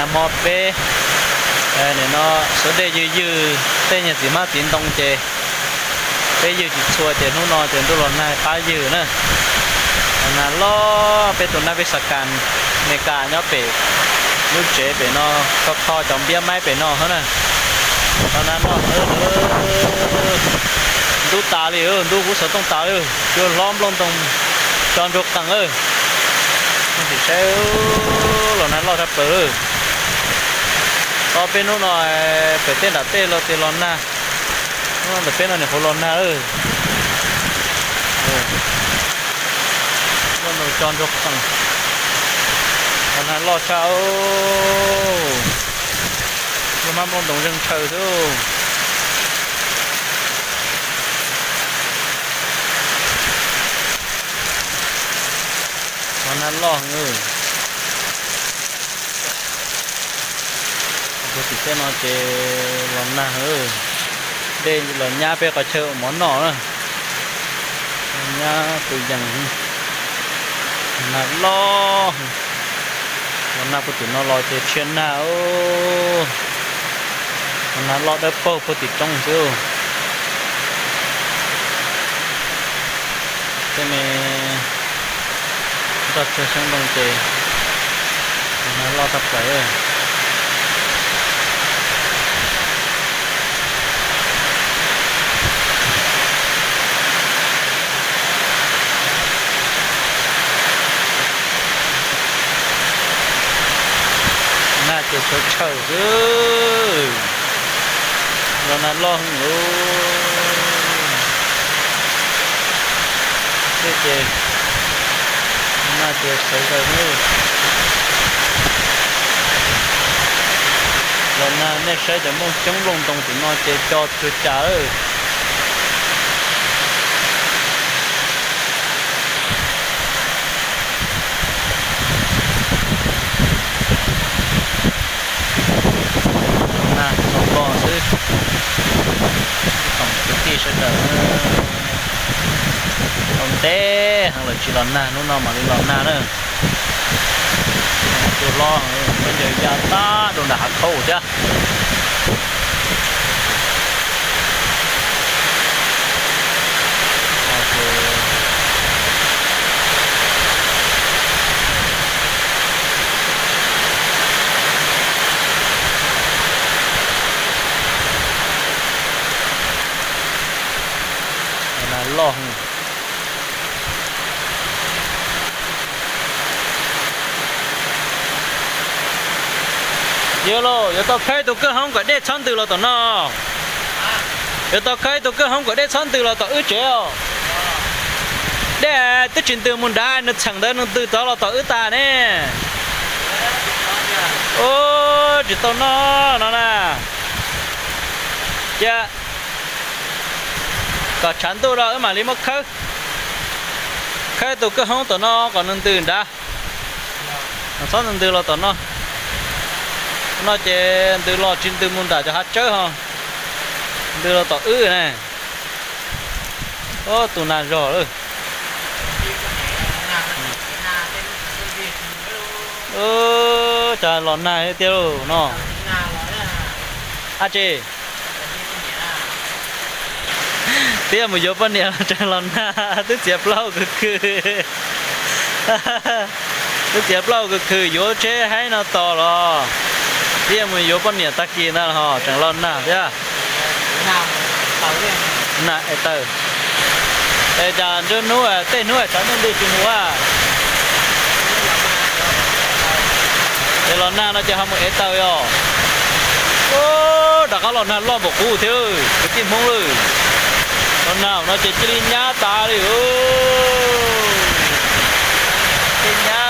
Hmo peb nim no xuav dej ywg ywg tej niag txiv hmab txiv ntoo ces peb ywg tsis txhua ces hnub no ces ntuj los nag pab ywg na. Los nag loj, peb tus nab peb xav kas Mes Kas nyob pem lub tsev pem no, kho kho cov npiab maib pem no hab na. Los nag loj, ntub tas li, ntub kuv xov tooj tas li, cua hlob nplooj ntoo co ntsuag qees lawm. Sim saib, los nag loj tshaj plaws. Tau peb hnub no pem tej nram tej los tias los nag, ntawm peb no nim qhuav los nag lawm. Nplooj ntoo co ntsuag qees, los nag loj tshaj, nplooj hmab nplooj ntoo zeeg tshaw xwb. Los nag loj heev. Puag tim tej no ces los nag, dej los nyab peb qhov chaw ua mov noj na. Nyab tus yees, nag loj. Los nag puag tim no los ces tshia nag, los nag loj dawb paug puag tim roob xwb. Tej me toj tsag xyoob ntoo ces los nag loj tshaj plaws. Nag ces tshaw tshaw xwb, los nag loj heev lauj. Tej ces nag ces sawv daws, los nag nej saib cov nplooj xyoob nplooj ntoo tim no ces co tsuag cas lawm. Nag txog ko xwb, ib tsoom kwv tij sawv daws, tau ntev heev lawm tsis los nag, hnub no mam li los nag na. Cua hlob, muab ncaws ya tag rau nram hav khaub thiab. Nag loj. Yog lauj, yuav tau khawb ib tug kwj hoob kom dej txhob ntws los tom no. Yuav tau khawb ib tug kwj hoob kom dej txhob ntws los tom wb tsev os. Dej twb tsis ntws mus nrad, nws txheem ntawd nws ntws tod los tom wb tas ne. Ub, tsis tau noj no na. Cia kom tshav ntuj los wb mam li muab khawb. Khawb tus kwj hoob tom no kom nws ntws nrad, txhob ntws los tom no. No ces ntws los tsis ntws mus nram cov hav tsawb ho, ntws los tom wb ne. Ub, tu nag zog lawm. Cas los nag tiag lauj no. Ab tsi, twb yog mus yuav poj niam los tseem los nag, twb txiav plaub kws khw. Twb txiav plaub kws khw yuav tsheb haib no tos los twb yog mus yuav poj niam tag kis ntag los tseem los nag thiab. Nag es taw. Es cas nruab hnub tej hnub tshav ntuj ntws tsis mus a? Ces los nag no ces ho mus ev taws os. Ub, rov qab los nag loj npaum qub thiab kwv tij Hmoob lawm. Los nag no ces cia li nyab tas li. Tej nyab